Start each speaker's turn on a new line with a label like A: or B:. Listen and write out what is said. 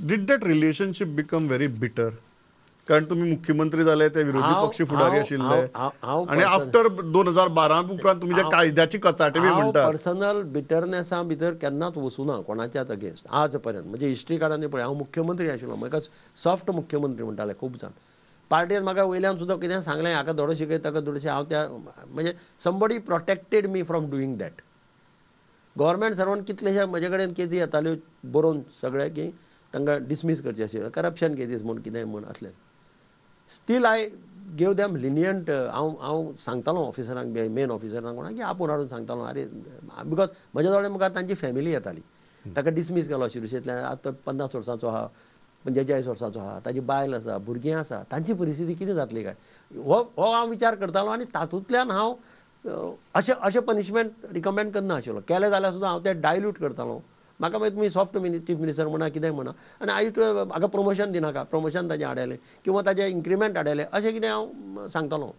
A: Did that relationship become very bitter? कारण तुम्ही मुख्यमंत्री जाले, ते विरोधी पक्ष फुडारी आशिल्ले आनी आफ्टर 2012 उपरांत तुमी जे कायद्याची कचाटी बी म्हणटा.
B: पर्सनल बिटरनेसा भितर केन्नाच वचूना कोणाच्याच अगेन्स्ट आज पर्यंत. म्हणजे हिस्ट्री काडून पळय, हांव मुख्यमंत्री आशिल्लो, म्हाका सॉफ्ट मुख्यमंत्री म्हणटाले खूब जाण. पार्टीन म्हाका वयल्यान सुद्दां कितें सांगलें, हाका धडो शिकय ताका धडो शिकय, हांव त्या म्हणजे somebody protected me from doing that. Government servant कितलेशे म्हजे कडेन केसी येताल्यो बरोवन सगळे की तांकां डिसमीस करचे आशिल्ले, करप्शन केसीस म्हूण कितें म्हूण आसलें. Still I gave them lenient. हांव हांव सांगतालो ऑफिसरांक, मेन ऑफिसरांक कोणाक की आपोवन हाडून सांगतालो, अरे because म्हज्या दोळे मुखार तांची फॅमिली येताली. ताका डिसमीस केलो शिरशेंतल्यान, आतां 50 वर्सांचो आहा, 45 वर्सांचो आहा, ताजी बायल आसा, भुरगीं आसा, तांची परिस्थिती कितें जातली काय, हो हो हांव विचार करतालो. आनी तातूंतल्यान हांव अशें अशें पनिशमेंट रिकमेंड करना आशिल्लो. केलें जाल्यार सुद्दां हांव तें डायल्यूट करतालो. म्हाका मागीर तुमी सॉफ्ट चीफ मिनिस्टर म्हणा कितें म्हणा, आनी I to म्हाका प्रमोशन दिनाका, प्रमोशन ताजें आडायलें किंवा ताजें इन्क्रिमेंट आडायलें, अशें कितें हांव सांगतालो.